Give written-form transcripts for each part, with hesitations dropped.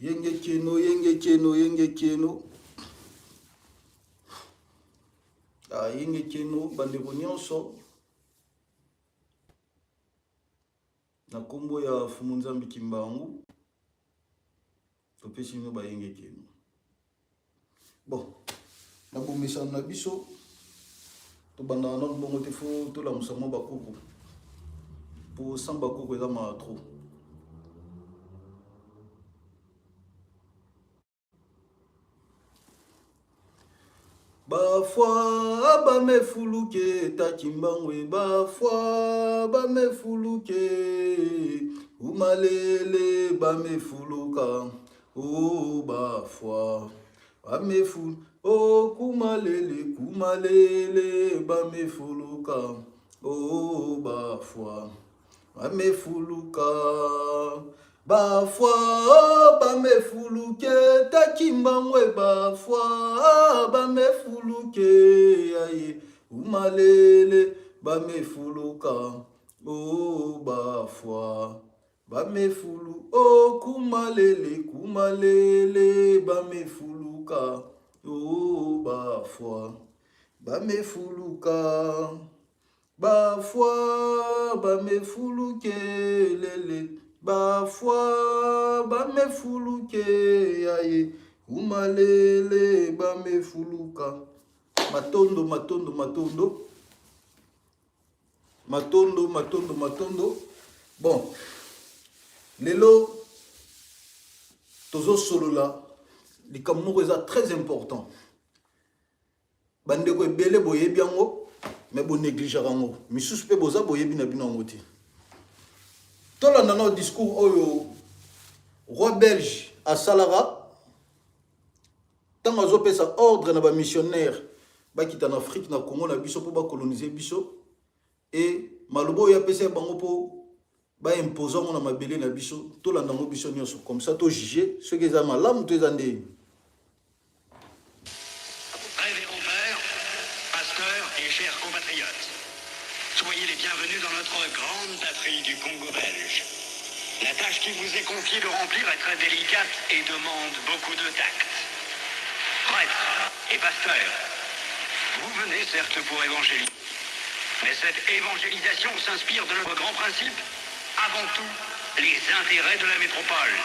Yenge keno, yenge keno, yenge keno. Ah, yenge keno, bandeko nyonso. Na kombo ya Fumu Nzambi Kimbangu, topesi bino bayenge keno. Bon, na bomesano na biso tobandaka nano bongo te fo tolamusa mwa bakoko po sans bakoko eza mawa trop. Bafwa bamefuluke takimbangwe bafwa bamefuluke umalele bamefuluka o bafwa bamefu o kumalele kumalele bamefuluka o bafwa bamefuluka bafwa bamefuluke takimbangwe bafwa bamefuluke aye umalele bamefuluka o bafwa bamefulu o kumalele kumalele bamefuluka o bafwa bamefuluka bafwa bamefuluke lele bafwa bamefuluke yaye umalele bamefuluka matondo matondo matondo matondo matondo matondo bon lelo tozosolola likambo moko eza très important Bandeko ebele boyebi yango mais bo negligeaka yango. Misusu pe boza boyebi na bino yango te. Tolanda nao discours oyo roi belge asalaka ntango azopesa ordre na bamissionnaire bakita na Afrique na Congo na biso mpo bakolonize biso e maloba oyo apesa bango mpo ba impose yango na mabele na biso. Tolanda yango biso nyonso comme ça to juge soki eza malamu to eza ndenge. Révérend Père, pasteur et chers compatriotes, soyez les bienvenus dans notre grande patrie du Congo belge. La tâche qui vous est confiée de remplir est très délicate et demande beaucoup de tact. Prêtres et pasteurs, vous venez certes pour évangéliser, mais cette évangélisation s'inspire de notre grand principe, avant tout, les intérêts de la métropole.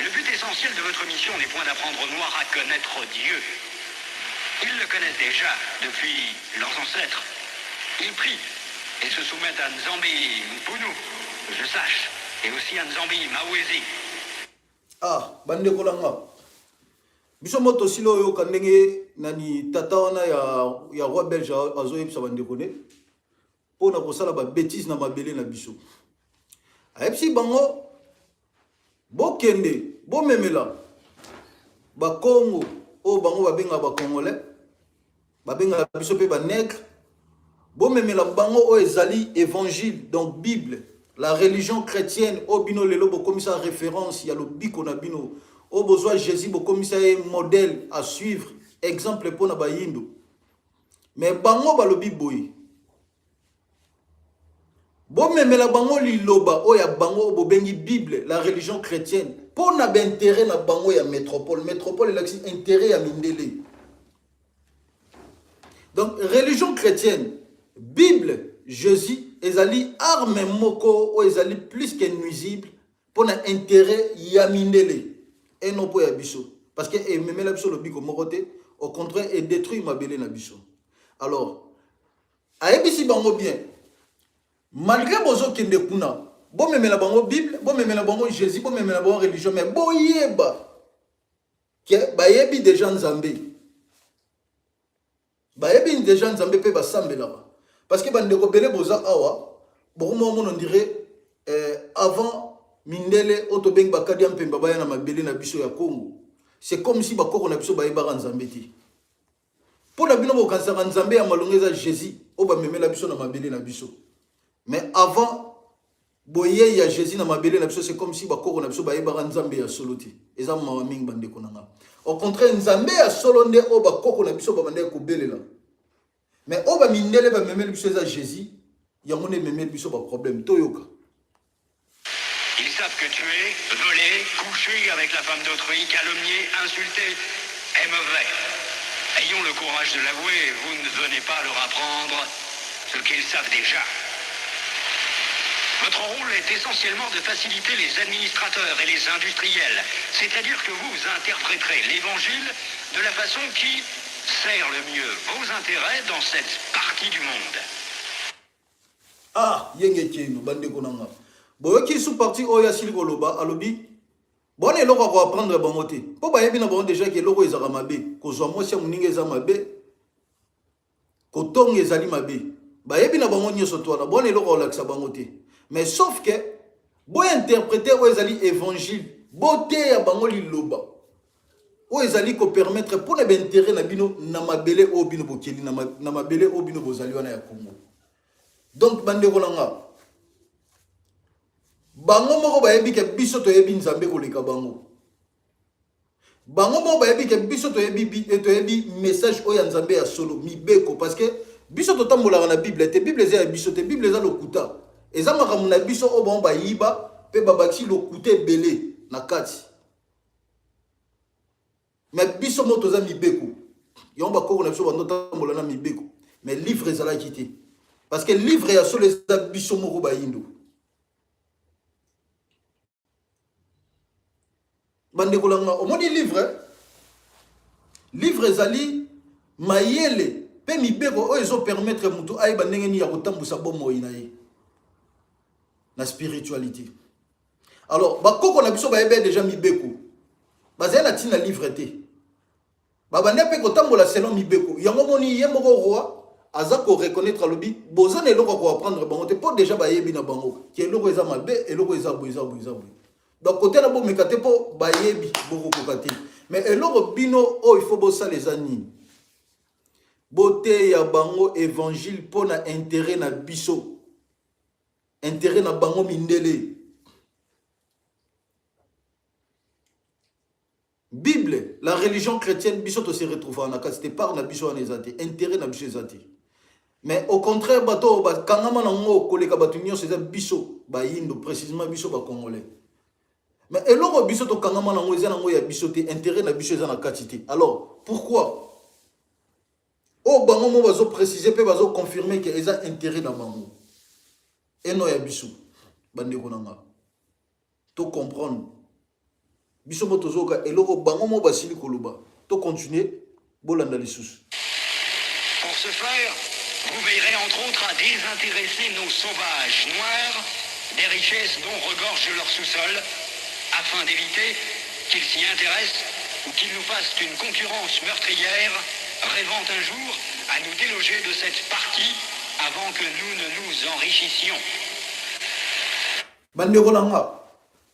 Le but essentiel de votre mission n'est point d'apprendre aux Noirs à connaître Dieu. Ils le connaissent déjà depuis leurs ancêtres. Ils prient et se soumettent à Nzambi Mpunu, que je sache, et aussi à Nzambi Mawezi. Ah, bandeko na nga. Biso mo tosili oyoka ndenge nani tata wana ya, ya roi belge azoyebisa bandeko ne mpo na kosala ba bêtises na mabele na biso. Ayebisi bango bokende bomemela bakongo oyo bango babengaka bacongolais babengaka biso mpe banègre bomemela bango oyo ezali évangile donc bible la religion chrétienne oyo bino lelo bokomisa référence ya lobiko na bino oyo bozwa jésus bokomisa ye modèle à suivre exemple mpo na bayindo mais bango balobi boye bomemela bango liloba oyo ya bango oyo bobengi bible la religion chrétienne mpo na baintérêt na bango ya métropole métropole elakisi intérêt ya mindele donc religion chrétienne bible jésus ezali arme moko oyo ezali plus que nuisible mpo na intérêt ya mindele eno mpo ya biso parce que ememela biso lobiko moko te au contraire edétruire mabele na biso alors ayebisi bango bien malgré bozokende kuna bomemela bango bible bomemela bango jésus bomemela bango religion mais boyeba ke bayebi deja nzambe bayebi deja nzambe mpe basambelaka parce que bandeko bele boza awa bokoma omona ondire eh, avant mindele oyo tobengi bakadi ya mpemba baya na mabele na biso ya congo c'est comme si bakoko na biso bayebaka nzambe te mpo na bino bokanisaka nzambe ya malonga eza jésus oyo bamemela biso na mabele na biso mais avant boyei ya jésus na mabele na biso c'est comme si bakoko na biso bayebaka nzambe ya solo te eza mawa mingi bandeko na nga au contraire nzambe ya solo nde oyo bakoko na biso babandaki kobelela mais oyo bamindele bamemeli biso eza jésus yango nde ememeli biso baproblème toyoka. savent que tuer, voler, coucher avec la femme d'autrui, calomnier, insulter est mauvais. Ayons le courage de l'avouer, vous ne venez pas leur apprendre ce qu'ils savent déjà. Votre rôle est essentiellement de faciliter les administrateurs et les industriels, c'est-à-dire que vous interpréterez l'évangile de la façon qui sert le mieux vos intérêts dans cette partie du monde. Ah, yenge keno bandeko na nga. Boyoki sous partie oyo asili koloba alobi bona eloko ya koapprendre bango te mpo bayebi na bango deja ke eloko ezalaka mabe kozwa mwasi ya moninga eza mabe Kotonga ezali mabe. Bayebi na bango nyoso to wana. Bona eloko kolakisa bango te. Mais sauf que bo interpreter oyo ezali évangile, boteya bango liloba. Oyo ezali ko permettre mpo na ba intérêt na bino na mabele oyo bino bokeli na mabele oyo bino bozali wana ya Congo. Donc bandeko na nga bango moko bayebi ke biso toyebi Nzambe koleka bango. Bango moko bayebi ke biso toyebi eh, toyebi message oyo ya Nzambe ya solo, mibeko parce que biso totambolaka na Bible te, Bible eza ya biso te, Bible eza lokuta. Eza makambo na biso oyo bango bayiba pe babakisi lokuta ebele na kati. Mais biso moko toza mibeko. Yango bakoko na biso bando tambola na mibeko. Mais livre ezalaki te. Parce que livre ya solo eza biso moko bayindo. Bandeko na nga, omoni livre? Livre ezali mayele pe mibeko oyo ezo permettre mutu ayeba ndenge nini ya kotambusa bomoi na ye na spiritualité. Alors, bakoko na biso bayebaki deja mibeko. Bazali na ntina livre te. Babanda pe kotambola selon mibeko. Yango omoni ye moko roi aza ko reconnaitre alobi boza na eloko ya ko apprendre bango te po dejà bayebi na bango ke eloko eza mabe eloko eza boye eza boye eza boye. Donc kote na bomeka te po bayebi bokokoka te. Mais eloko bino oyo il faut bosala eza nini? Boteya bango evangile po na interet na biso. Interet na bango mindele. Bible, la religion chretienne, biso to se retrouvaka na kati te, part na biso wana eza te, interet na biso eza te. Mais au contraire, bato oyo bakangama na ngo koleka bato nyonso eza biso bayindo, précisément biso ba congolais. Mais eloko biso tokangama na ngo eza na ngo ya biso te, interet na biso eza na kati te. Alors, pourquoi oyo bango mo bazo préciser pe bazo confirmer que eza interet na bango eno ya biso bandeko na nga to comprendre biso mo tozoyoka eloko bango mo basili koloba to continuer bolanda lisusu. Pour ce faire, vous veillerez entre autres à désintéresser nos sauvages noirs des richesses dont regorge leur sous-sol, afin d'éviter qu'ils s'y intéressent ou qu'ils nous fassent une concurrence meurtrière, rêvant un jour à nous déloger de cette partie avant que nous ne nous enrichissions. Bandeko na nga,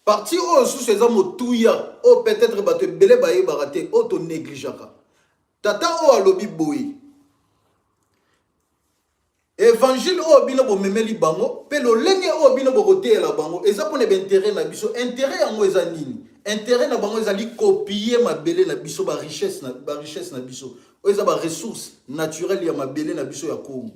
partie oyo susu eza motuya oyo peut-être bato ebele bayebaka te, oyo to negligeaka. Tata oyo alobi boye, evangile oyo bino bomemeli bango mpe lolenge oyo bino bokoteyela bango eza mpo na bainteret na biso. Interet yango eza nini? Interet na bango ezali kopille mabele na biso, ba richesse na, ba richesse na biso oyo eza ba ressources naturelles ya mabele na biso ya Congo.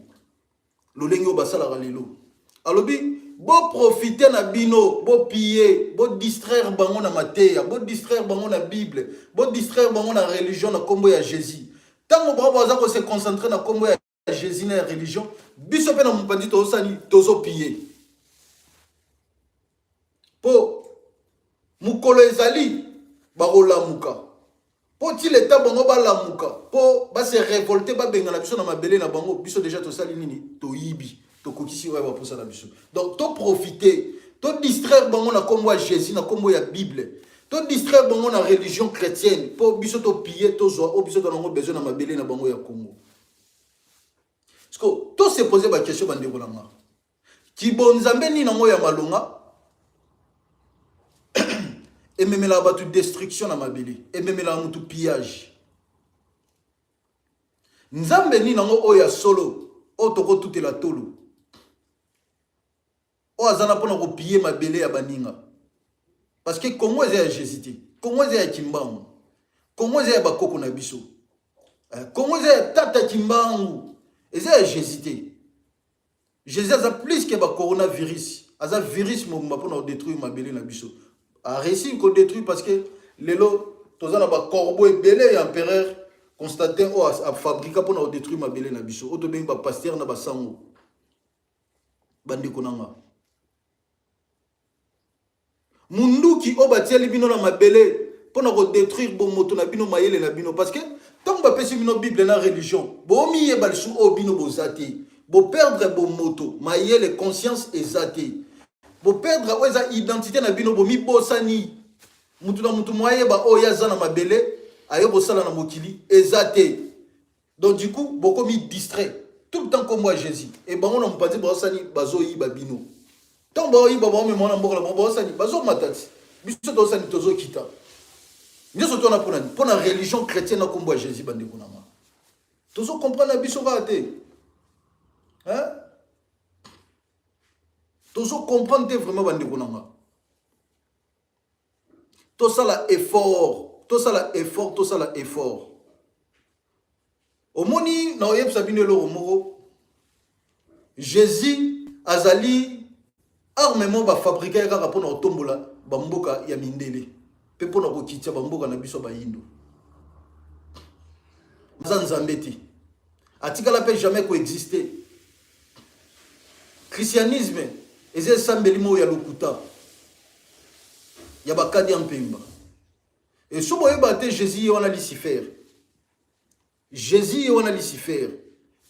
Lolenge oyo basalaka lelo. Alobi bo profiter na bino, bo piller, bo distraire bango na mateya, bo distraire bango na Bible, bo distraire bango na religion na kombo ya Jesus. Tango bango baza ko se concentrer na kombo ya Jesus na ya religion, biso pe na mopanzi tozosali, tozo piller. Po mokolo ezali bakolamuka. Po ti leta bango balamuka po ba se revolter babengana biso na mabele na bango, biso deja tosali nini? Toyibi, tokokisi oyo baposa na biso. Donc to profiter, to distraire bango na kombo ya Jesus, na kombo ya Bible, to distraire bango na religion chrétienne po biso to piller, tozwa oyo biso tona yango besoin na mabele na bango ya Congo. Siko to se poser ba question bandeko na nga. Kibonzambe nini yango ya malonga ememelaka bato destruction na mabele, ememelaka moto pillage. Nzambe nini yango oyo ya solo oyo tokotutela tolo oyo aza na mpona kopille mabele ya baninga? Parce que Congo eza ya Jésus te, Congo eza ya Kimbangu, Congo eza ya bakoko na biso, Congo eza ya tata Kimbangu, eza ya Jésus te. Jésus aza plus que ba coronavirus. Aza virus mobimba mpona kodétruire mabele na biso. Aréussi kodétruire parce que lelo toza na bacorbeau ebele ya empereur Constantin oyo afabrika mpona kodétruire mabele na biso, oyo tobengi bapasteur na basango. Bandeko na nga, munduki oyo batieli bino na mabele mpona kodétruire bomoto na bino, mayele na bino, parce que ntango bapesi bino Bible na religion, bomiyeba lisusu oyo bino boza te. Boperdre bomoto, mayele, conscience eza te. Boperdre oyo eza identité na bino, bomibosani. Mutu na mutu mo ayeba oyo aza na mabele, aye kosala na mokili eza te. Donc du coup bokomi distrait tout le temps. Kombo ya Jésus e bango na mopanzi, bazosani, bazoyiba bino. Ntango baoyiba, baomema na mboka na bango, bazosani, bazomata ti biso tozosani, tozokita. Nyonso tona mpona nini? Mpona religion chrétienne na kombo ya Jésus. Bandeko na nga, tozocomprendre na biso kaka te, hein? Tozocomprendre te vraiment. Bandeko na nga, tosala effort, tosala effort, tosala effort. Omoni, na oyebisa bino eloko moko: Jésus azali arme moko bafabrika ye kaka mpona kotombola bamboka ya mindele mpe mpona kokitia bamboka na biso bayindo. Aza Nzambe te, atikala mpe jamais koexiste. Christianisme eza esambeli moko ya lokuta ya bakadi ya mpemba. E so boyeba te, Jésus ye wana Lucifer, Jésus ye wana Lucifer.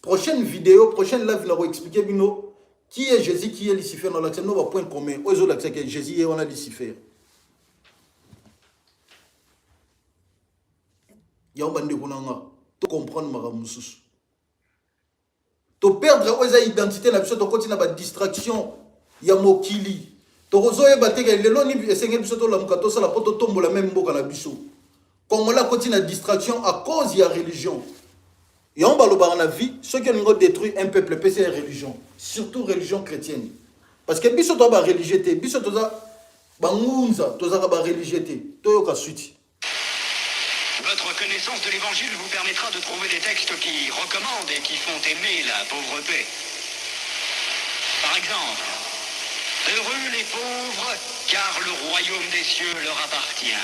Prochaine vidéo, prochaine live, na koexpliquer bino qui est Jésus, qui est Lucifer. Na olakisa bino bapoint commun oyo ezolakisa ke Jésus ye wana Lucifer. Yango, bandeko na nga, tocomprendre makambo mosusu. Toperdre oyo eza identité na biso, tokoti na badistraction ya mokili. Tokozoyeba te ke lelo nini esengeli biso tolamuka, tosala mpo totombola meme mboka na biso. Congolais akoti na distraction à cause ya religion. Yango balobaka na vie, soki olingi odétruire un peuple, epesi ya religion, surtout religion chrétienne, parce que biso toza bareligieux te. Biso toza bangunza, tozalaka bareligieux te. Toyoka suite. Votre connaissance de l'évangile vous permettra de trouver des textes qui recommandent et qui font aimer la pauvreté. Par exemple, heureux les pauvres, car le royaume des cieux leur appartient.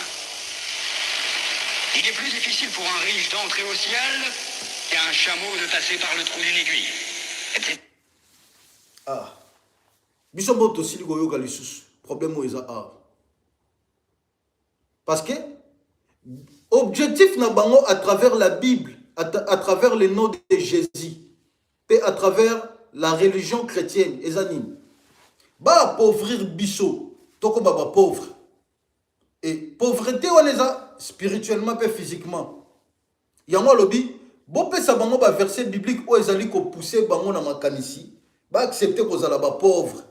Il est plus difficile pour un riche d'entrer au ciel qu'un chameau de passer par le trou d'une aiguille. Etc. Ah, biso mpo tosili koyoka lisusu problème oyo eza awa, parce que objectif na bango à travers la Bible, à travers le nom de Jésus mpe à travers la religion chrétienne, eza nini? Baappauvrir biso, tokóma bapauvre. Et pauvreté wana eza spirituellement mpe physiquement. Yango alobi bopesa bango baverset biblique oyo ezali kopousse bango na makanisi baaccepte kozala bapauvre,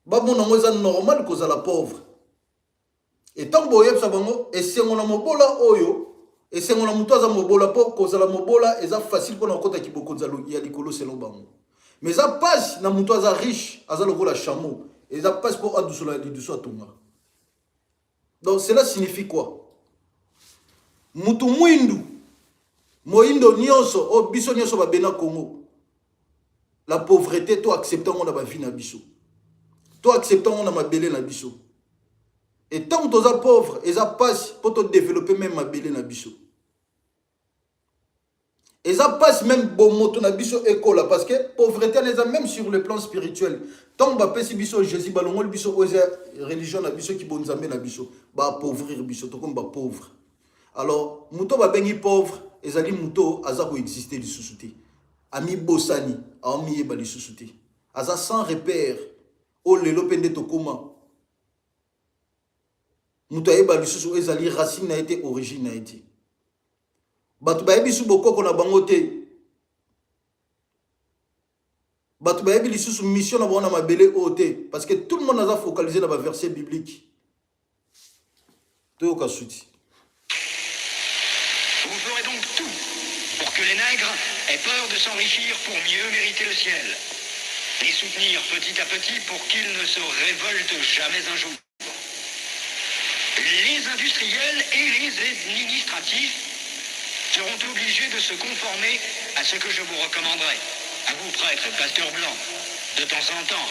bamona yango eza normal kozala pauvre. Etango boyebisa bango esengo na mobola, oyo esengo na moto aza mobola, mpo kozala mobola eza facile mpona kokota kibokonzi ya likolo selon bango. Mais eza mpasi na moto aza riche, aza lokola chameau, eza mpasi mpo adusola lidusu atonga. Donc cela signifie quoi? Mutu mwindu, moyindo nyonso oyo biso nyonso babena Congo, la pauvreté to accepte yango na bavie na biso, to accepte yango na mabele na biso. Et ntango toza pauvre, eza mpasi mpo todéveloppe même mabele na biso, eza mpasi même bomoto na biso ekola, parce que pauvreté wana eza même sur le plan spirituel. Ntango bapesi biso Jésus, balongoli biso oyo eza religion na biso, ki bonzambe na biso, baappauvrir biso, tokomi bapauvre. Alors moto babengi pauvre ezali moto aza koexiste lisusu te, amibosani, aomiyeba lisusu te, aza sans repère. Oyo lelo mpe nde tokóma, moto ayeba lisusu oyo ezali racine na ye te, origine na ye te. Bato bayebi lisusu bokoko na bango te, bato bayebi lisusu mission na bango na mabele oyo te, parce que tout le monde aza focalisé na baverset biblique. Toyoka suite. Vous ferez donc tout pour que les nègres aient peur de s'enrichir pour mieux mériter le ciel. Les soutenir petit à petit pour qu'ils ne se révoltent jamais un jour. Les industriels et les administratifs seront obligés de se conformer à ce que je vous recommanderai. À vous, prêtres et pasteurs blancs, de temps en temps.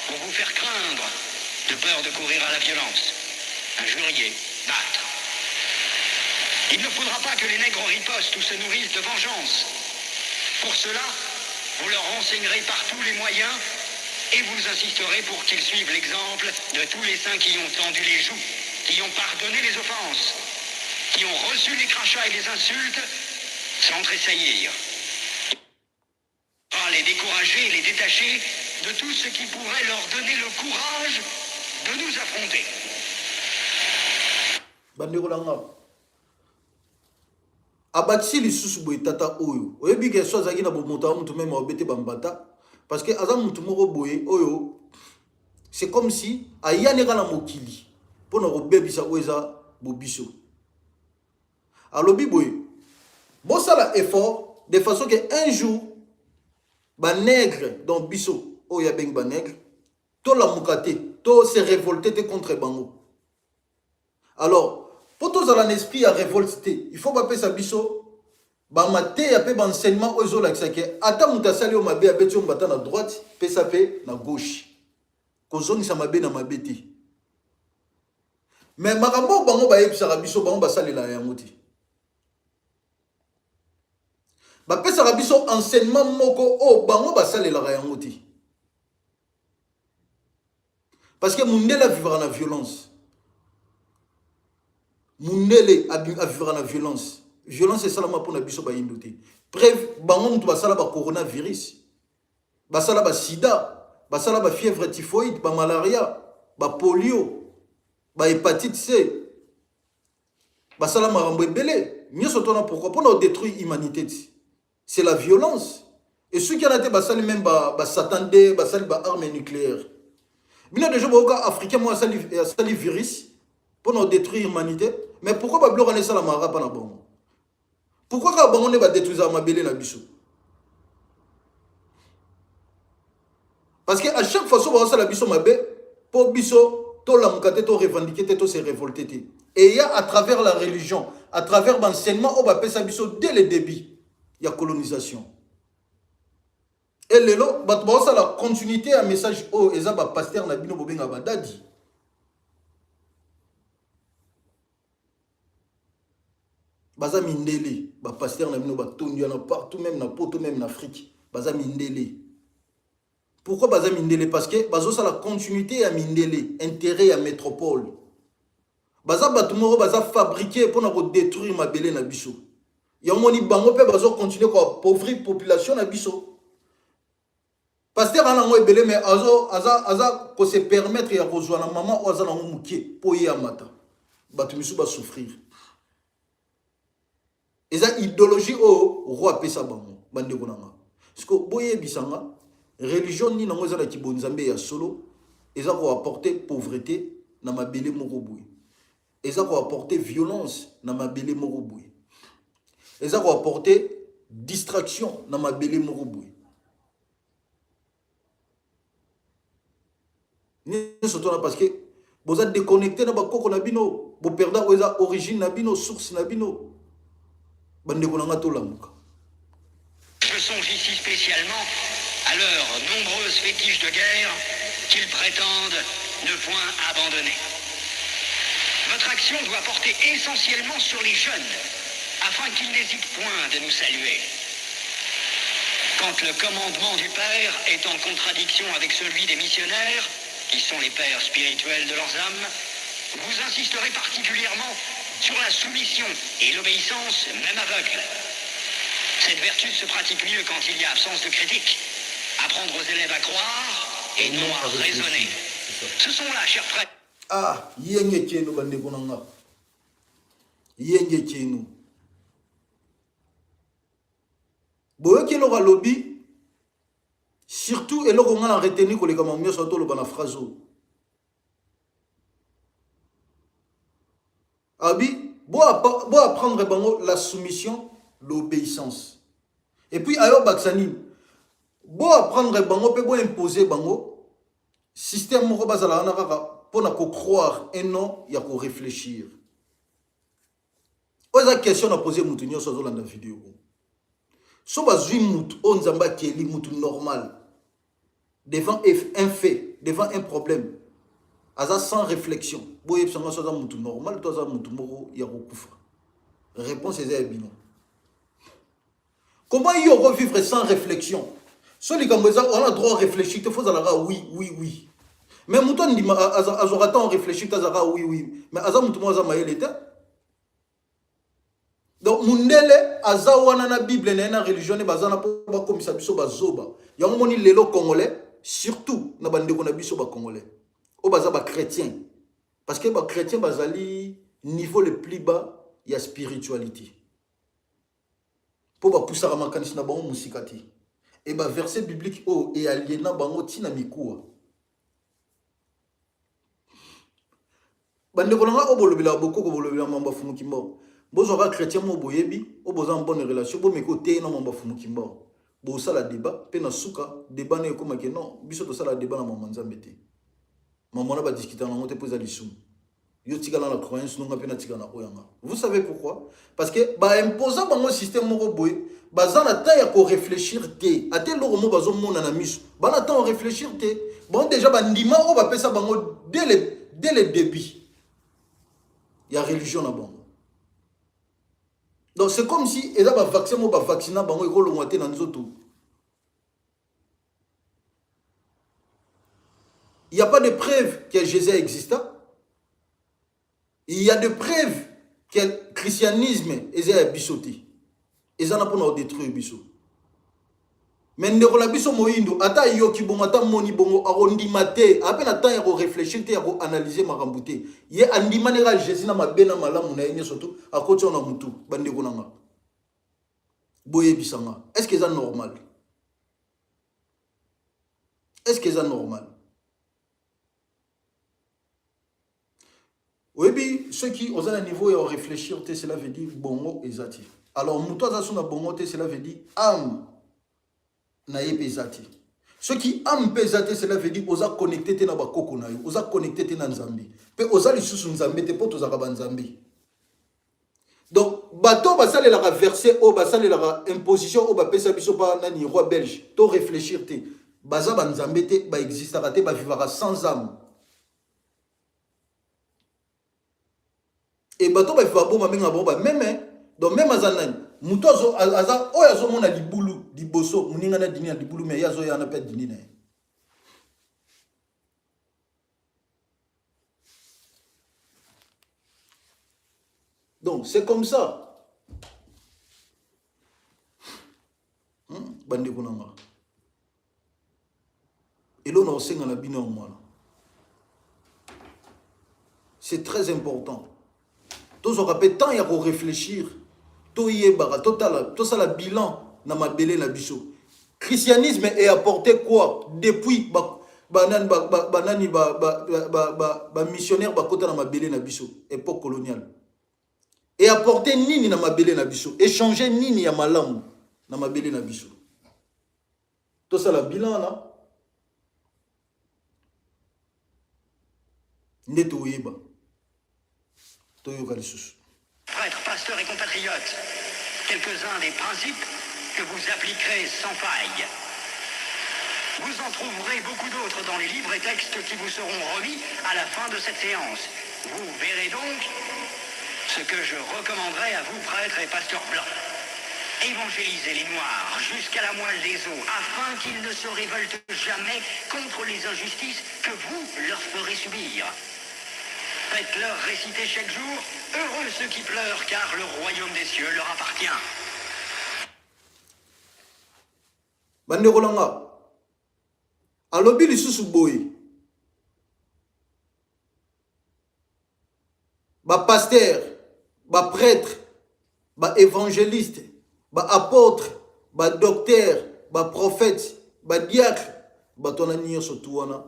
pour vous faire craindre, de peur de courir à la violence, injurier, battre. Il ne faudra pas que les nègres ripostent ou se nourrissent de vengeance. Pour cela, vous leur renseignerez par tous les moyens et vous insisterez pour qu'ils suivent l'exemple de tous les saints qui ont tendu les joues, qui ont pardonné les offenses, qui ont reçu les crachats et les insultes sans tressaillir. Les décourager, les détacher de tout ce qui pourrait leur donner le courage de nous affronter. Bandeko na nga, abakisi lisusu boye tata oyo oyebi ke so azalaki na bomoto ya motu meme abete bambata parce que aza motu moko boye oyo c'est comme si ayani kaka na mokili mpo na kobebisa oyo eza bobiso. Alobi boye, bosala effort de façon que un jour ba nègre, donc biso oyo abengi ba nègre, tolamuka te, to se révolter te contre bango. Alors mpo tozala na esprit ya révolte te, il faut bapesa biso bamateya mpe baenseignement oyo ezolakisa ke ata moto asali yo mabe, abeti yo mbata na droite, pesa mpe na gauche, kozongisa mabe na mabe te. Mais makambo oyo bango bayebisaka biso, bango basalelaka yango te. Bapesaka biso enseignement moko oyo bango basalelaka yango te, parce que mundele avivaka na violence. Mundele avivaka na violence. Violence esalama mpona biso bayindo te. Preuve, bango mutu basala ba coronavirus, basala ba sida, basala ba fièvre typhoïde, ba malaria, ba polio, ba hépatite C, basala makambo ebele nyonso tona. Pourquoi? Mpona odétruire humanité ti. C'est la violence. Et soki wana te, basali même ba satan de basali ba arme nucléaire. Bino déjà boyoka africain moko asali virus mpona odétruire humanité? Mais pourquoi babiloko wana esalamaka mpa na bango? Pourquoi kaka bango nde badétruisaka mabele na biso? Parce que à chaque fois so bazosala biso mabe, mpo biso tolamuka te, torevendique te, tose révolte te, eya à travers la religion, à travers baenseignement oyo bapesa biso dès le début ya colonisation. E lelo bato bazosala continuité ya message oyo eza bapaster na bino bobengaka badadi. Baza mindele, bapaster na bino batondi wana partout, même na Poto, même na Afrique, baza mindele. Pourquoi baza mindele? Parce que bazosala continuité ya mindele, intérêt ya métropole. Baza bato moko baza fabriqué mpona kodétruire mabele na biso. Yango moni bango mpe bazocontinue koappauvrir population na biso. Paster ana yango ebele, mais aza, aza kose permettre ya kozwa na mama oyo aza nango moke mpo ye amata, bato misusu basouffrir. Eza idéologie oyo roi apesa bango. Bandeko na nga, siko boyebisa nga, religion nini yango eza na kibonzambe ya solo eza koapporte pauvreté na mabele moko boye, eza koapporte violence na mabele moko boye, eza koapporte distraction na mabele moko boye? Nyonso tona parce que boza déconnecté na bakoko na bino, boperda oyo eza origine na bino, source na bino. Bandeko na nga, tolamuka. Je songe ici spécialement à leurs nombreuses fétiches de guerre qu'ils prétendent ne point abandonner. Votre action doit porter essentiellement sur les jeunes, afin qu'ils n'hésitent point de nous saluer. Quand le commandement du Père est en contradiction avec celui des missionnaires, qui sont les pères spirituels de leurs âmes, vous insisterez particulièrement sur la soumission et l'obéissance, même aveugle. Cette vertu se pratique mieux quand il y a absence de critique. Apprendre aux élèves à croire et non à raisonner. Ce sont là, chers frères. Ah, yenge keno, bandeko na nga, yenge keno. Boyoki eloko alobi? Surtout eloko nga na retenir koleka makambo nyonso toloba na phrase oyo abi: bo apprendre bango la soumission, l'obéissance. Et puis ayo bakisa nini? Bo apprendre bango mpe bo imposer bango système moko bazala wana kaka mpona kocroire et non ya koréfléchir. Oyo eza question na pose mutu nyonso azolanda video. So bazwi mutu oyo Nzambe akeli, mutu normal. Devant un fait, devant un problème, aza sans réflexion. Boyebisa nga so aza mutu normal to aza mutu moko ya kokufa. Réponse eza ya bino. Comment yo oko vivre sans réflexion? So likambo eza on a droit réfléchir te faut ozalaka oui oui oui. Mais moto andima azwaka temps réfléchir te azalaka oui oui. Mais aza motu moko aza mayele te. Donc mundele aza wana na bible na ye na religion ne baza na mpo bakomisa biso bazoba. Yango moni lelo congolais surtout na bandeko na biso ba congolais oyo baza ba chrétien parce que ba chrétien bazali niveau le plus bas ya spiritualité. Mpo bapusaka makanisi na bango mosika te. E ba verset biblique oyo e aliena bango ti na mikuwa. Bandeko na nga oyo bolobelaka bokoko, bolobelaka mambo ya Fumu Kimbangu, bozwaka chretien moko boyebi, oyo boza en bonne relation, bomeka oteyi na mambo ya Fumu Kimbangu. Bosala debat, mpe na suka debat nayo ekoma ke non, biso tosala debat na mambo ya Nzambe te. Mambo wana ba discutaka nango te mpo eza lisumu. Yo tikala na croyance no nga mpe natika na oyo nga. Vous savez pourquoi? Parce que ba imposa bango système moko boye, baza na temps ya ko réfléchir te. Ata eloko moko bazomona na miso, ba na temps réfléchir te. Bango déjà ba ndima oyo bapesa bango dès le début ya religion na bango. Donc c'est comme si eza ba vaccin moko ba vaccina bango ekolongwa te na nzoto. Il n'y a pas de preuve que Jésus exista. Il y a de preuves que le christianisme eza ya biso te. Eza na pona détruire biso. Mais ndeko na biso moyindo ata ayoki bongo ata moni bongo akondima te, ape na temps ya ko réfléchir te ya ko analyser makambo te. Ye andima ne ka Jésus na mabe na malamu na ye nyonso to akoti na mutu bandeko na nga. Boyebisa nga, est-ce que eza normal? Est-ce que eza normal? Oyebi soki oza na niveau ya réfléchir te, cela veut dire bongo eza te. Alors moto aza so na bongo te, cela veut dire âme na ye mpe eza te. Soki âme mpe eza te, cela veut dire oza connecté te na bakoko na yo, oza connecté te na Nzambe, mpe oza lisusu Nzambe te, mpo tozalaka banzambe. Donc bato basalelaka verset oyo, basalelaka imposition oyo bapesa biso pa nani roi belge, to réfléchir te, baza banzambe te, baexistaka te, bavivaka sans âme. E bato bavivaka bongo babengaka bango bameme. Donc meme aza nani? Moto aza oyo azomona libulu liboso, moninga na dini na libulu, me ye azoya wana mpe adini na ye. Donc c'est comme ça. Bandeko na nga, eloko na kosenga na bino yango wana, c'est très important. Tozwaka mpe temps ya korefléchir, toyebaka, totala, tosala bilan na mabele na biso. Christianisme est apporté quoi depuis banani banani ba missionnaire bakota na mabele na biso époque coloniale? Et apporté nini na mabele na biso? Échanger nini ya malamu na mabele na biso? Tosala bilan na nde toyeba, toyoka lisusu. Prêtres, pasteurs et compatriotes, quelques-uns des principes que vous appliquerez sans faille. Vous en trouverez beaucoup d'autres dans les livres et textes qui vous seront remis à la fin de cette séance. Vous verrez donc ce que je recommanderai à vous, prêtres et pasteurs blancs. Évangélisez les Noirs jusqu'à la moelle des os, afin qu'ils ne se révoltent jamais contre les injustices que vous leur ferez subir. Faites-leur réciter chaque jour, heureux ceux qui pleurent, car le royaume des cieux leur appartient. Bandeko na nga, alobi lisusu boye, ba pasteur, ba prêtre, ba évangéliste, ba apôtre, ba docteur, ba prophète, ba diacre, bato wana nyonso tu wana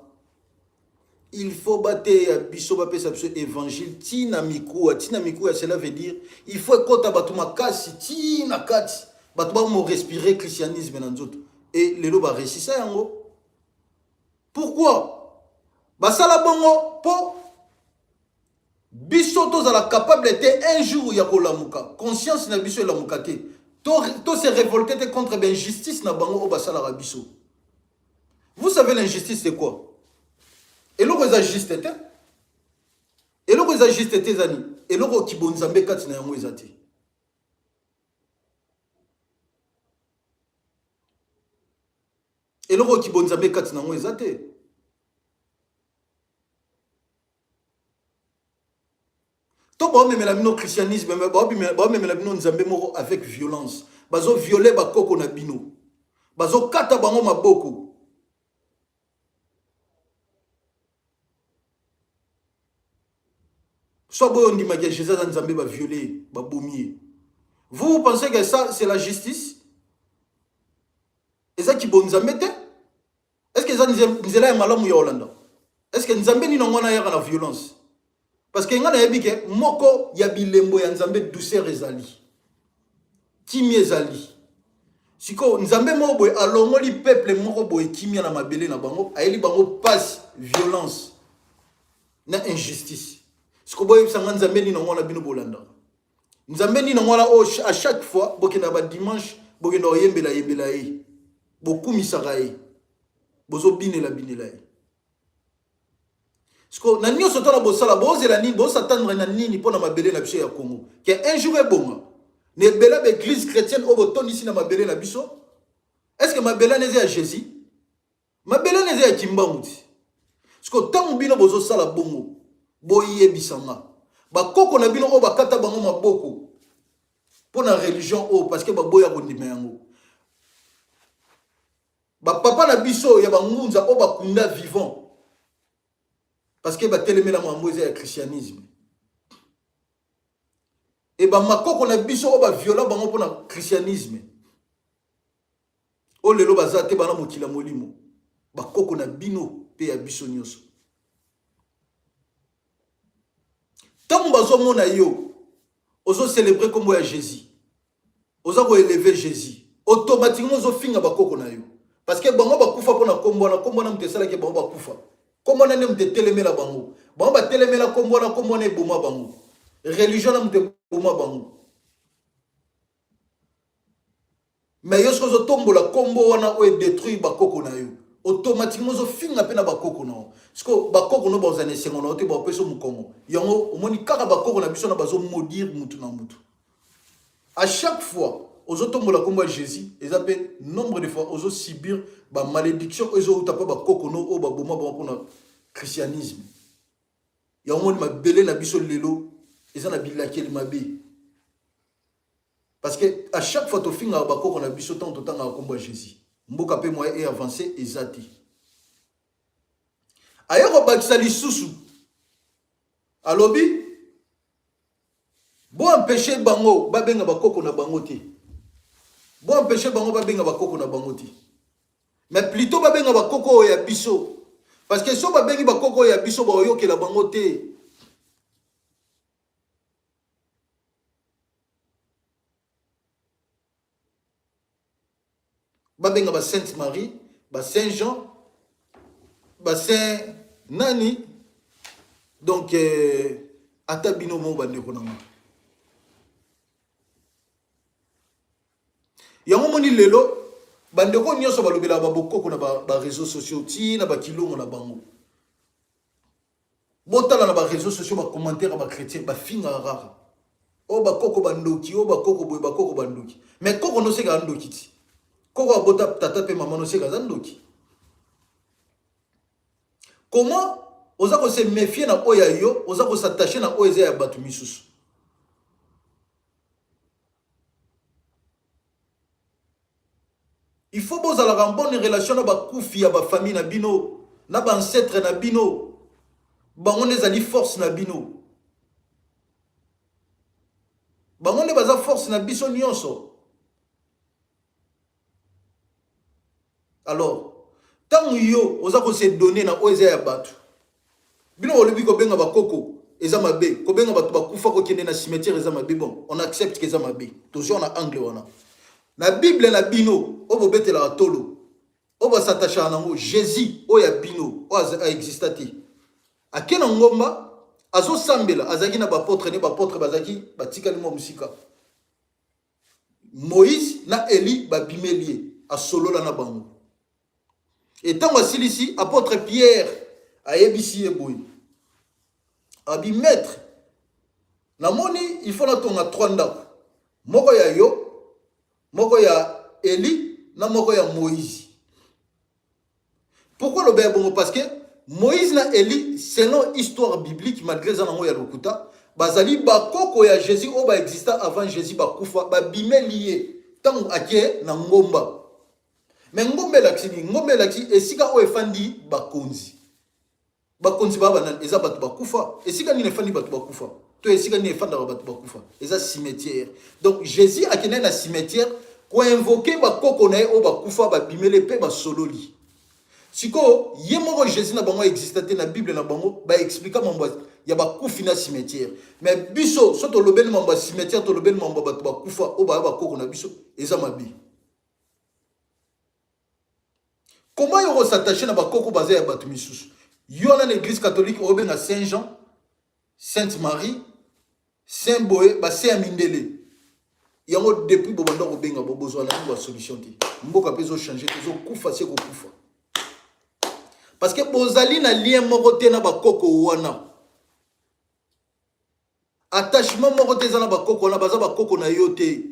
il faut bateya biso, bapesa biso évangile ti na mikuwa, ti na mikuwa. Cela veut dire il faut ekota bato makasi ti na kati, bato bamo respirer christianisme na nzoto. E lelo baresisa yango. Pourquoi basala bongo? Mpo biso tozala capable te un jour ya kolamuka, conscience na biso elamuka te, to se révolter te contre bainjustice na bango oyo basalaka biso. Vous savez l'injustice c'est quoi? Eloko eza juste te. Eloko eza juste te eza nini? Eloko kibonzambe kati na yango eza te. Eloko kibonzambe kati na yango eza te. To baomemela bino christianisme, mais baomemela bino nzambe moko avec violence. Bazo violer bakoko na bino. Bazo kata bango maboko. Soit boyo ndimaki ya Jésus aza nzambe ba violer, ba bomi ye. Vous, vous pensez que ça c'est la justice? Eza kibonzambe te? Est-ce que eza nzela ya malamu ya Hollande? Est-ce que nzambe nini yango wana ayaka na violence? Parce que nga nayebi ke moko ya bilembo ya nzambe douceur ezali. Kimia ezali. Sikoyo nzambe moko boye alongoli peuple moko boye kimia na mabele na bango, ayeli bango pasi, violence na injustice. Sikoyo boyebisa nga nzambe nini yango wana bino bolandaka? Nzambe nini yango wana oyo à chaque fois bokenda ba dimanche bokenda koyembela yembela ye, bokumisaka ye, bozobinela binela ye. Sikoyo na nyonso tala bosala, bozela nini, bosatendre na nini mpo na mabele na biso ya Congo ke un jour ebonga na ebele ba église chrétienne oyo botondisi na mabele na biso? Est-ce que mabele wana eza ya Jésus? Mabele wana eza ya Kimbangu ti. Sikoyo ntango bino bozosala bongo, boyebisa nga bakoko na bino oyo bakata bango maboko mpo na religion oyo parce que baboya kondima yango, bapapa na biso ya bangunza oyo bakunda vivant parce que batelemela mambo eza ya christianisme, e bamakoko na biso oyo baviola bango mpo na christianisme oyo lelo baza te bana mokili ya molimo, bakoko na bino mpe ya biso nyonso. Ntango bazomona yo ozo célébrer kombo ya Jésus, oza ko élever Jésus, automatiquement ozofinga bakoko na yo parce que bango bakufa mpo na kombo wana. Kombo wana moto esalaki bango bakufa, kombo wana nde moto etelemela bango, bango batelemela kombo wana, kombo wana eboma bango, religion na moto eboma bango. Mais yo soki ozotombola kombo wana oyo edétruire bakoko na yo, automatiquement ozofinga mpe na bakoko na yo. Siko bakoko no bazala na esengo na yo te, bapesa mokongo yango. Omoni kaka bakoko na biso na bazomodire mutu na mutu. À chaque fois ozotombola kombo ya Jésus, eza mpe nombre de fois ozosubir bamalédiction oyo ezowuta mpe bakoko no oyo baboma bango mpona christianisme. Yango moni mabele na biso lelo eza na bilakeli mabe parce que à chaque fois tofingaka bakoko na biso ntango totangaka kombo ya Jésus. Mboka mpe moyen e avance eza te. Aye kobakisa lisusu, alobi bo empêcher bango babenga bakoko na bango te, bo empêcher bango babenga bakoko na bango te, mais plutôt babenga bakoko oyo ya biso, parce que so babengi bakoko oyo ya biso baoyokela bango te. Babenga ba Sainte Marie, ba Saint Jean, ba Saint nani. Donc ata bino mo bandeko na nga yango moni lelo bandeko nyonso balobelaka babokoko na ba réseaux sociaux ti na bakilongo na bango. Botala na ba réseaux sociaux ba commentaire ya ba chrétien bafingaka kaka oyo bakoko bandoki, oyo bakoko boye, bakoko bandoki. Mais koko noseka ndoki ti koko abota tata mpe mama noseka aza ndoki. Comment oza ko se méfier na oyo ya yo, oza ko s'attacher na oyo eza ya bato misusu? Il faut bozalaka en bonne relation na bakufi ya bafamille na bino, na baancetre na bino. Bango nde ezali force na bino, bango nde baza force na biso nyonso. Alors ntango yo oza ko se donner na oyo eza ya bato, bino bolobi kobenga bakoko eza mabe, kobenga bato bakufa, kokende na cimetière eza mabe. Bon, on accepte que eza mabe, tozwa na angle wana. Na Bible na bino oyo bobetelaka tolo, oyo basatachaka nango, Jésus oyo ya bino oyo aexista te, ake na ngomba azosambela, azalaki na bapotre ne, bapotre bazalaki batikali mwa mosika. Moïse na Eli babimeli ye, asolola na bango. E ntango asilisi, apôtre Pierre ayebisi ye boye, abi maître, namoni il faut natonga trois ndako, moko ya yo, moko ya Eli na moko ya Moïse. Pourquoi loba ya bongo? Parce que Moïse na Eli, selon histoire biblique, malgré eza nango ya lokuta, bazali bakoko ya Jésus oyo ba exista avant Jésus bakufa, babimeli ye ntango ake na ngomba. Mais ngomba elakisi nini? Ngomba elakisi esika oyo efandi bakonzi. Bakonzi ba banani? Eza bato bakufa. Esika nini efandi bato bakufa? To esika nini efandaka bato bakufa? Eza cimetière. Donc Jésus akendaki na cimetière koinvoke bakoko na ye oyo bakufa, babimele mpe basololi. Sikoyo ye moko Jésus na bango exista te na Bible na bango ba explika mambo ya bakufi na cimetière. Mais biso so tolobeli mambo ya cimetière, tolobeli mambo ya bato bakufa oyo baya bakoko na biso, eza mabe. Comment yo s'attacher na bakoko baza ya bato misusu? Yo wana na église catholique obenga Saint Jean, Sainte Marie, Saint Boye, ba saint ya mindele. Yango depuis bobanda kobenga bo bozwa na ba solution te. Mboka pe zo changer te, zo kufa se kokufa. Parce que bozali na lien moko te na bakoko wana. Attachement moko te eza na bakoko wana, baza bakoko na yo te.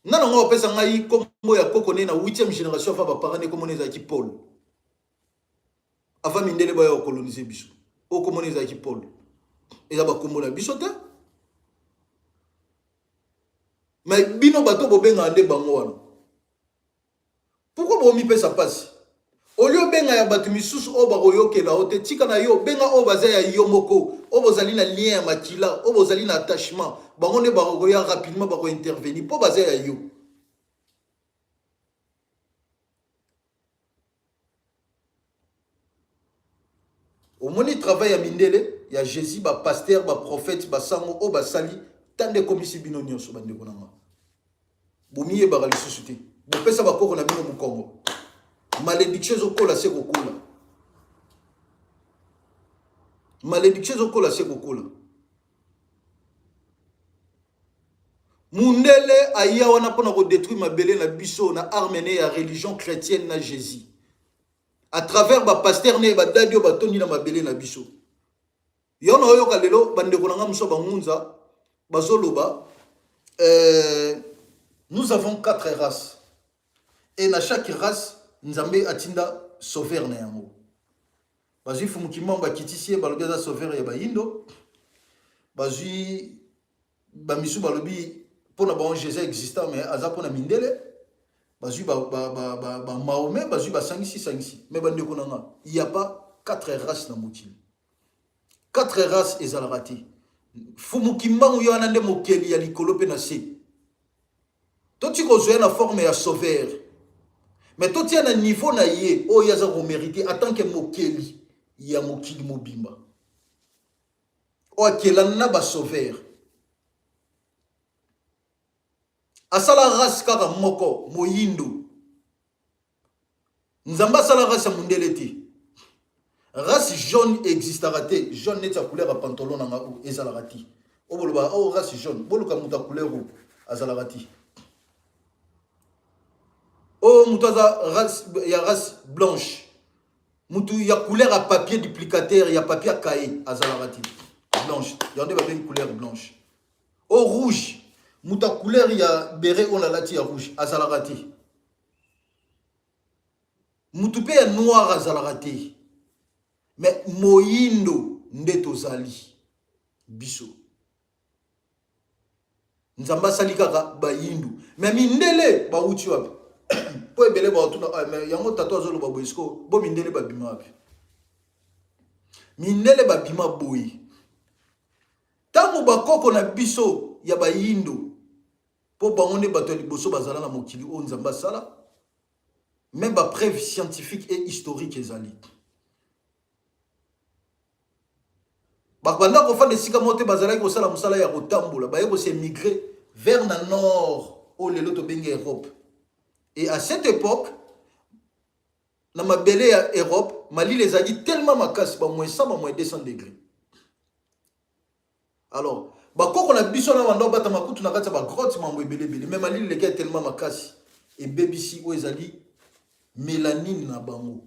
Nga na ngo bapesa ngai kombo ya koko ne na 8e génération afa baparent ne kombo ne ezalaki Paul. Avant mindele baya kokolonize biso. Oyo kombo ne ezalaki Paul. Eza bakombo na biso te. Mais bino bato bobengaka nde bango wana. Pourquoi bomipesa pasi? Olie obenga ya bato misusu oyo bakoyokela yo te, tika na yo, benga oyo baza ya yo moko, oyo bozali na lien ya makila, oyo bozali na attachement, bango nde bakoya rapidement, bakointervenir mpo baza ya yo. Omoni travail ya mindele ya Jesus, ba pasteur, ba prophète, ba sango oyo basali tanda ekomisi bino nyonso bandeko na nga. Bomiyebaka lisusu te. Bopesa bakoko na bino mokongo. Malédiction ezokola se kokola. Malédiction ezokola se kokola. Mundele aya wana mpona kodetruire mabele na biso na arme ne ya religion chrétienne na Jésus. À travers ba pasteur ne ba dadi oyo batondi na mabele na biso. Yo na oyoka lelo bandeko na nga mosusu bangunza bazoloba euh, nous avons quatre races et na chaque race Nzambe atinda sauveur na yango. Bazwi Fumu Kimbangu bakitisi ye balobi aza sauveur ya bayindo. Bazwi bamisu balobi mpo na bango Jésus existant mais aza mpo na mindele. Bazwi ba, ba, ba, ba, ba Mahomet bazwi basangisi sangisi. Mais bandeko na nga, il y a pas quatre races na mokili. Quatre races ezalaka te. Fumu Kimbangu ye wana nde mokeli ya likolo mpe na se. Toti kozwa ye na forme ya sauveur. Mais totia na niveau na ye oyo ye aza komerite en tant que mokeli ya mokili mobimba. Oyo akela na ba sauveur. Asala race kaka moko moyindo. Nzambe asala race ya mundele te. Race jaune existaka te. Jaune neti ya couleur ya pantalon na nga oyo ezalaka te. Oyo bolobaka oh race jaune, boluka moto ya couleur oyo azalaka te. Oyo moto aza race ya race blanche. Moto ya couleur ya papier duplicateur ya papier ya cahier azalaka te. Blanche. Yango nde babengi couleur blanche. Oyo rouge, moto ya couleur ya beret oyo nalati ya rouge azalaka te. Mutu pe ya noir azalaka te. Mais moyindo nde tozali biso. Nzambe asali kaka bayindu. Mais mindele bawuti wapi? Po ebele batuna ah, mais yango tata azoloba boye siko bo mindele babima wapi? Mindele babima boye. Tango bakoko na biso ya bayindo po bango nde bato ya liboso bazala na mokili oyo Nzambe asala, meme ba preuve scientifique et historique ezali. Babanda kofanda esika moko te, bazalaki kosala mosala ya kotambola, baye ko se migrer vers na nord oyo lelo tobengi Europe. Et à cette époque, na mabele ya Europe, malili ezalaki tellement makasi, ba moins 100, ba moins 200 degrés. Alors, bakoko na biso na banda obatama kutu na kati ya ba grotte mambo ebele ebele, mais malili leki tellement makasi ebebisi oyo ezali. Mélanine na bango.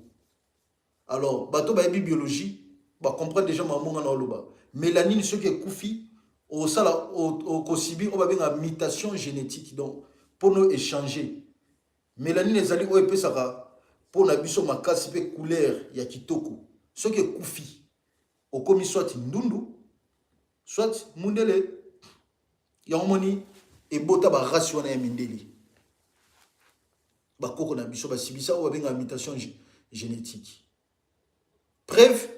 Alors, bato bayebi biologie, ba comprendre déjà makambo nga na oloba. Mélanine soki ekufi, osala okosibi oyo babenga mutation génétique donc mpono échanger. Mélanine ezali oyo epesaka mpo na biso makasi mpe couleur ya kitoko. Soki ekufi, okomi soit ndundu, soit mundele. Yango moni ebota ba race wana ya mindele. Bakoko na biso basibisa oyo babengaka mutation génétique. Preuve,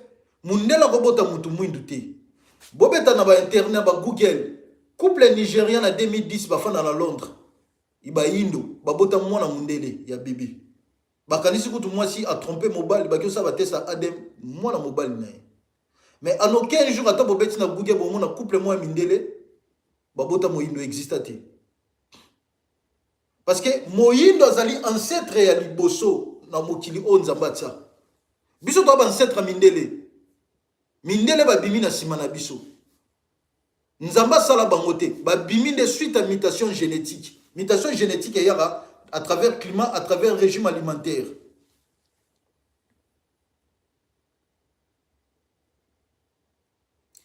mundele akobota mutu mwindu te. Bobeta na ba internet ba Google, couple nigérien na 2010 bafanda na Londres, bayindo babota mwana mundele ya bebe. Bakanisi kutu mwasi a trompe mobali, baki osala ba test ya ADN mwana mobali na ye. Mais en aucun jour ata bobeti na Google bomona couple mwa mindele babota moyindo exista te. Parce que moyindo azali ancêtre ya liboso na mokili oyo Nzambe atia. Biso toza ba ancêtre mindele. Mindele babimi na nsima na biso. Nzambe asala bango te. Babimi nde suite à mutation génétique. Mutation génétique eyaka à travers climat, à travers régime alimentaire.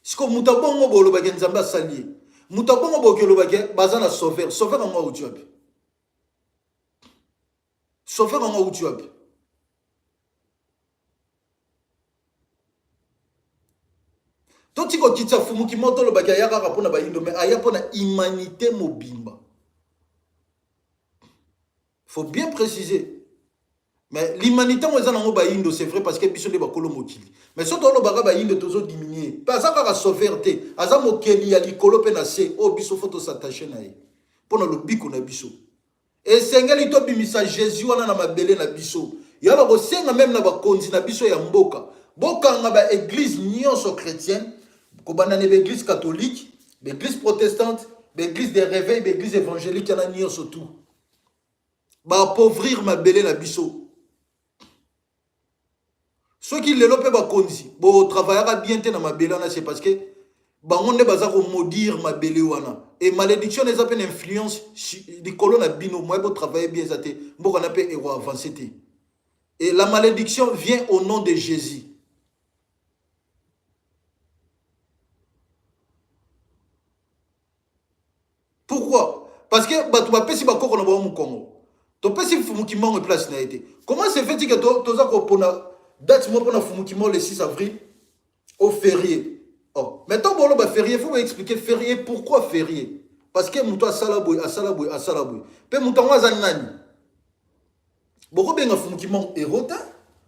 Siko moto ya bongo bolobaki Nzambe asali ye. Moto ya bongo boki olobaki baza na sauveur. Sauveur yango auti wapi? Sauveur yango auti wapi? Toti kokitisa fumuki moto olobaki aya kaka mpo na bayindo mais aya mpo na humanité mobimba. Faut bien préciser. Mais l'humanité ngo eza nango bayindo c'est vrai parce que biso nde bakolo mokili. Mais soki tolobaka bayindo tozo diminuer. Pe aza kaka sauveur te, aza mokeli ya likolo pe na se oyo biso faut to s'attacher na ye. Mpo na lobiko na biso. Esengeli tobimisa Jésus wana na mabele na biso. Ya na kosenga meme na bakonzi na biso ya mboka, bokanga ba église nyonso chrétienne, kobanda na ba église catholique, ba église protestante, ba église de réveil, ba église évangélique yana nyonso tout. Ba appauvrir mabele na biso. Soki lelo pe bakonzi bo travaillaka bien te na mabele wana c'est parce que bango nde baza ko maudire mabele wana et malédiction eza pe na influence likolo na bino moyen bo travailler bien eza te mboka na pe eko avancer te et la malédiction vient au nom de Jésus. Pourquoi? Parce que bato bapesi bakoko na bango mokongo. Topesi Mfumu Kimbangu place na ye te. Comment se fait-il que toza kopona date moko pona Mfumu Kimbangu le 6 avril au férié? Oh, mais tant bolo ba férié, faut expliquer férié pourquoi férié? Parce que moto asala boye, asala boye, asala boye. Pe moto yango aza nani? Bokobenga Mfumu Kimbangu héros te?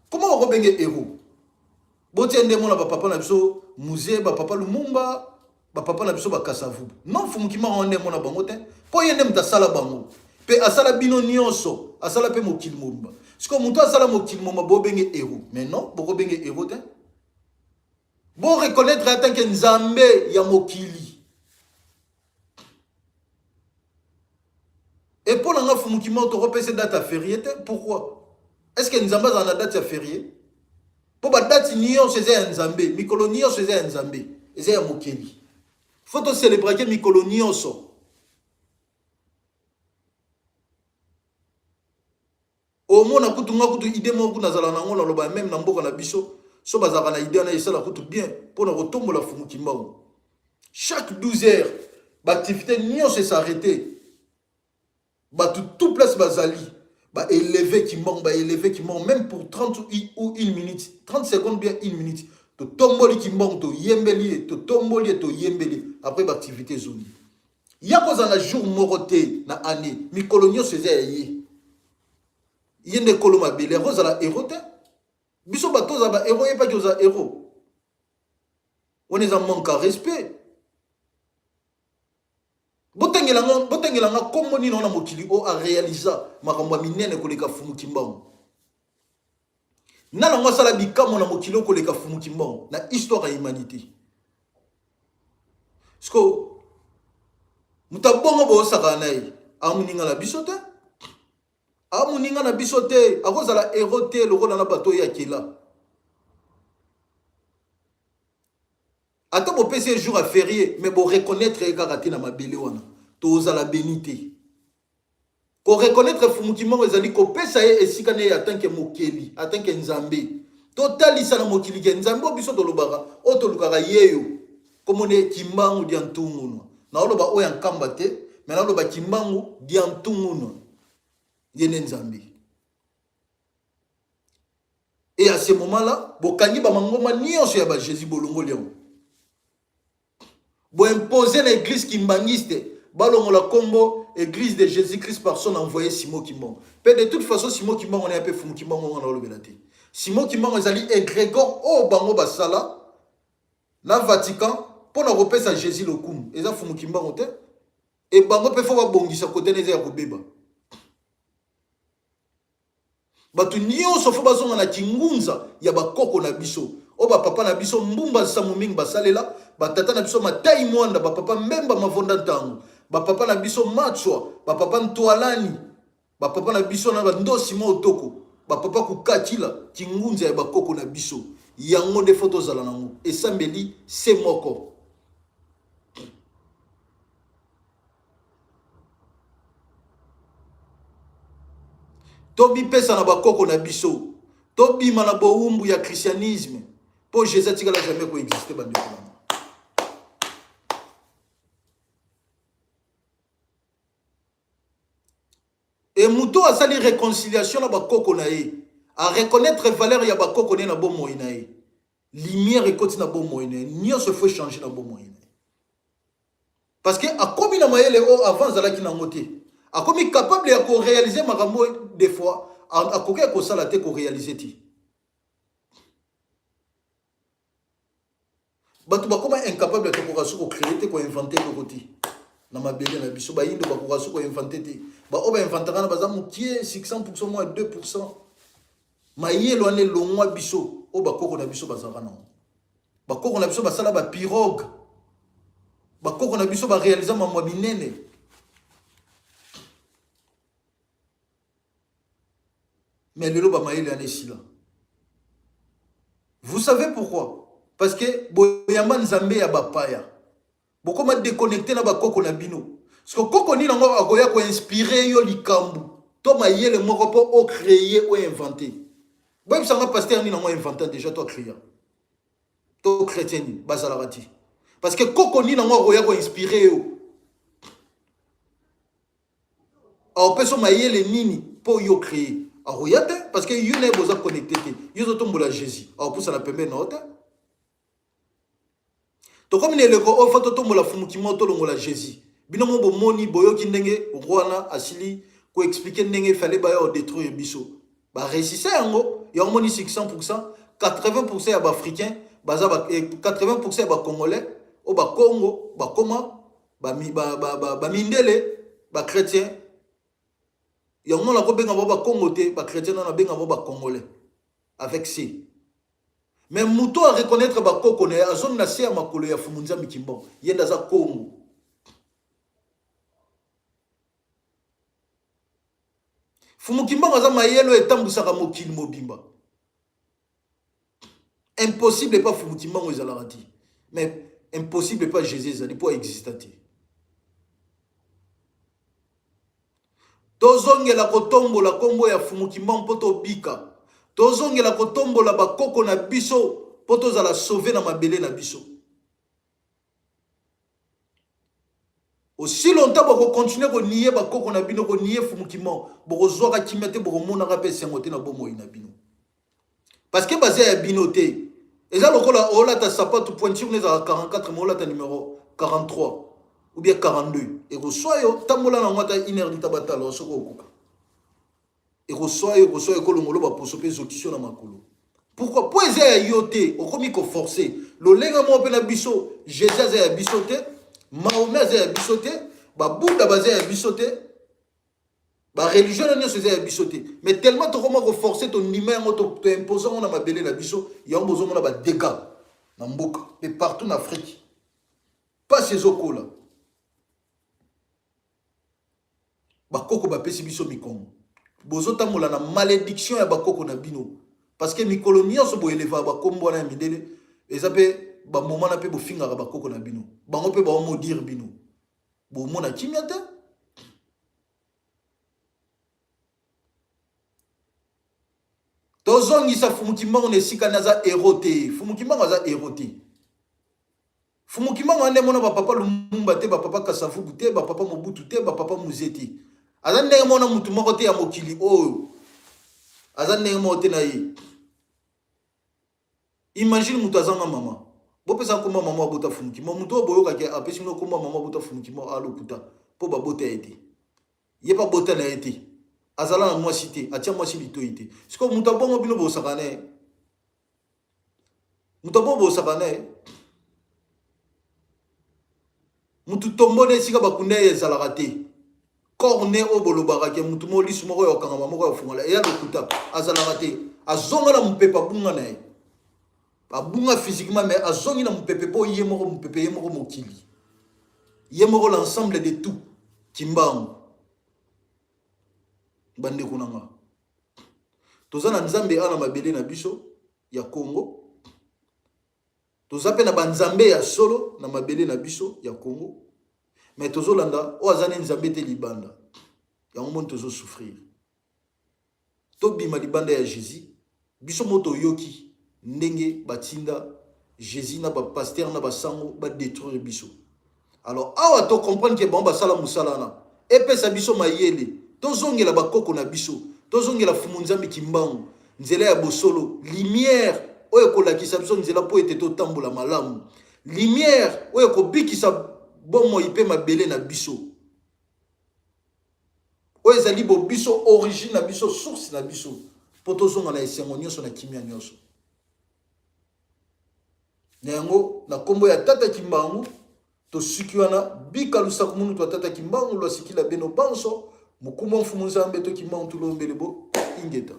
Comment okobenga héros? Botia nde mona ba papa na biso Mzee, ba papa Lumumba, ba papa na biso ba Kasavubu. Non, Mfumu Kimbangu nde mona bango te. Po ye nde moto asala bango. Pe asala bino nyonso, asala pe mokili mobimba. Siko moto asala mokili mobimba bobenge héros. Mais non, bokobenge héros te. Bo reconnaître en tant que Nzambe ya mokili. Et pour nga Mfumu Kimbangu tokopesa date ya férié te, pourquoi? Est-ce que Nzambe azala na date ya férié? Po ba date nyonso eza ya Nzambe, mikolo nyonso eza ya Nzambe, eza ya mokeli. Faut to célébrer mikolo nyonso. Omona kutu nga kutu idée moko kutu nazala nango naloba meme na mboka na biso so bazalaka na idée wana esala kutu bien pona kotombola Mfumu Kimbangu. Chaque 12 heures ba activité nyonso esarrete bato tout place bazali ba élever Kimbangu, ba élever Kimbangu même pour 30 ou 1 minute, 30 secondes bien 1 minute. Totomboli Kimbangu, toyembeli ye, totomboli ye, toyembeli ye. Après ba activité ezongi. Ya kozala na jour moko te na année, mikolo nyonso eza ya ye. Ye nde kolo mabele, akozala héros te. Biso bato tozala ba héros, ye paki ozala héros. Wana eza manque à respect. Botangela nga, botangela nga kombo nini wana mokili oyo a réalisa makambo ya minene koleka Mfumu Kimbangu. Nani yango asala bikamwa na mokili oyo koleka Mfumu Kimbangu na histoire ya humanité. Siko moto abongo boosakana na ye amoninga na biso te, amoninga na biso te, akozala héros te lokola na bato oyo akela. Ata bopesi ye jour ya férié, mais bo reconnaître ye kaka te na mabele wana, tozala béni te. Ko reconnaître Fumu Kimbangu ezali kopesa ye esika na ye en tant que mokeli, en tant que Nzambe. Totalisa na mokili ke Nzambe oyo biso tolobaka, oyo tolukaka yeyo. Kombo na ye Kimbangu dia Ntungunua. Naoloba oyo ya Nkamba te, mais naoloba Kimbangu dia Ntungunua. Ye nde Nzambe. Et à ce moment-là, bokangi ba mangomba nyonso ya ba Jésus bolongoli yango. Bo imposer na église kimbanguiste balongola kombo église de Jésus-Christ par son envoyé Simon Kimbangu. Pe de toute façon Simon Kimbangu na pe Fumu Kimbangu ngana olobela te. Simon Kimbangu ezali égrégore oyo bango basala na Vatican mpo na kopesa Jésus lokumu. Eza Fumu Kimbangu te. E bango pe fo babongisa kote na eza ya kobeba. Bato nyonso fo bazonga na kingunza ya bakoko na biso oyo bapapa na biso Mbumba Nsamu mingi basalela, batata na biso Matai Mwanda, bapapa Mbemba Mavonda Ntango, bapapa na biso Matswa, bapapa Ntwalani, bapapa na biso na bandosi mwa Otoko, bapapa Kukatila, kingunza ya bakoko na biso. Yango nde fo tozala nango. Esambeli se moko. Tomipesa na bakoko na biso, tobima na bowumbu ya christianisme mpo Jesus atikala jamais koexiste bandeko na nga. E moto asali reconciliation na bakoko na ye, a reconnaître valeur ya bakoko na ye na bomoi na ye, lumière ekoti na bomoi na ye, nyonso faut changer na bomoi na ye. Parce que akomi na mayele oyo avant azalaki nango te. Akomi capable ya ko réaliser makambo des fois akoki ya kosala te ko réaliser te. Bato bakoma incapable ya kokoka so ko créer te ko inventer eloko te. Na mabele na biso bayindo bakoka so ko inventer te. Ba oyo ba inventaka na baza mokie 600% moins 2%. Mayele wana elongwa biso oyo bakoko na biso bazalaka nango. Bakoko na biso basala ba pirogue. Bakoko na biso ba réaliser mambo minene. Mais lelo ba mayele wana esila. Vous savez pourquoi? Parce que boyamba nzambe ya bapaya. Bokoma déconnecté na bakoko na bino. Parce que koko nini yango akoya ko inspirer yo likambo to mayele moko po o créer o inventer. Boyebisa nga pasteur nini yango inventa déjà to créer. To chrétien nini bazalaka ti. Parce que koko nini yango akoya ko inspirer yo. Akopesa mayele nini po yo créer. Akoya te parce que yo na ye boza connecté te. Yo ozotombola Jésus. Akopusana pembeni na yo te. Tokomi na eleko oyo fo totombola Fumu Kimbangu tolongola Jesus. Bino moko bomoni boyoki ndenge Rwanda asili ko expliquer ndenge fallait baya ko detruire biso. Ba reussissa yango, yango moni 600%, 80% ya ba africains baza ba 80% ya ba congolais oyo ba Congo bakoma ba ba ba, ba, ba mindele ba chrétiens. Yango na kobenga bango ba Congo te, ba chrétiens na benga bango ba congolais avec C. Mais moto a reconnaître ba koko na ye azongi na se ya makolo ya Fumu Nzambi Kimbangu. Ye nde aza Kongo. Fumu Kimbangu aza mayele oyo etambwisaka mokili mobimba. Impossible epa Fumu Kimbangu ezalaka te. Mais impossible epa Jésus ezali po exista te. Tozongela kotombola kombo ya Fumu Kimbangu mpo tobika. Tozongela kotombola bakoko na biso mpo tozala sauve na mabele na biso. Aussi longtemps boko continuer ko nier bakoko na bino, ko nier Fumu Kimbangu, bokozwaka kimia te, bokomonaka mpe esengo te na bomoi na bino. Parce que baza ya bino te. Eza lokola olata sapatu pointure na ezalaka 44 mais olata numéro 43 ou bien 42. Ekoswa yo, tambola na yango ata une heure dita batala soki okoka. Ekoswa yo, ekoswa yo, ekolongolo ba poso pe ezokisi yo na makolo. Pourquoi? Po eza ya yo te, okomi ko forcer. Lolenga moko pe na biso, Jésus aza ya biso te, Mahomet aza ya biso te, ba Bouddha baza ya biso te. Ba religion na nyonso eza ya biso te. Mais tellement tokoma ko forcer to ndima yango to, to imposer yango na mabele na biso, yango bozomona ba dégâts na mboka pe partout na Afrique. Pasi ezokola. Bakoko bapesi biso mikongo. Bozotambola na malédiction ya bakoko na bino. Parce que mikolo nyonso boelevaka bakombo wana ya mindele, eza pe ba moment na pe bofingaka bakoko na bino. Bango pe ba maudire bino. Bomona kimia te. Tozongisa Fumu Kimbangu na esika ne aza héros te. Fumu Kimbangu aza héros te. Fumu Kimbangu ande mona ba papa Lumumba te, ba papa Kasavubu te, ba papa Mobutu te, ba papa Muze te. Aza ndenge mona mutu moko te ya mokili oyo. Aza ndenge moko te na ye. Imagine mutu azanga mama. Bopesa kombo mama abota Fumu Kimbangu. Mutu oyo boyokaki apesi bino kombo mama abota Fumu Kimbangu alokuta po babota ye te. Ye pe abota na ye te. Azala na mwasi te, atia mwasi litoyi te. Sikoyo mutu abongo bino bosaka na ye. Mutu abongo bosaka na ye. Mutu tombo na esika bakunda ye ezalaka te. Corps ne oyo bolobaka ke mutu moko lisu moko ya kokangama moko ya kofungola eya lokuta azalaka te. Azonga na mupepe abunga na ye. Abunga physiquement mais azongi na mupepe po ye moko mupepe ye moko mokili. Ye moko l'ensemble de tout. Kimbangu. Bandeko na nga. Toza na Nzambe ana mabele na biso ya Congo. Toza pe na ba Nzambe ya solo na mabele na biso ya Congo. Mais tozolanda oyo aza ne Nzambe te libanda. Yango moni tozo souffrir. Tobima libanda ya Jesus. Biso mo toyoki ndenge batinda Jesus na ba pasteur na ba sango ba detruire biso. Alors awa to comprendre que bango basala musala wana. Epesa biso mayele tozongela bakoko na biso, tozongela Fumu Nzambi Kimbangu, nzela ya bosolo, lumière oyo ekolakisa biso nzela mpo ete totambola malamu, lumière oyo ekobikisa bomoi mpe mabele na biso. Oyo ezali bo biso origine na biso, source na biso, mpo tozonga na esengo nyonso na kimia nyonso. Na yango, na kombo ya Tata Kimbangu, tosuki wana bika lusaku munu twa Tata Kimbangu lwasikila beno banso, mukumwa Mfumu Nzambe to Kimbangu tulombele bo ingeta.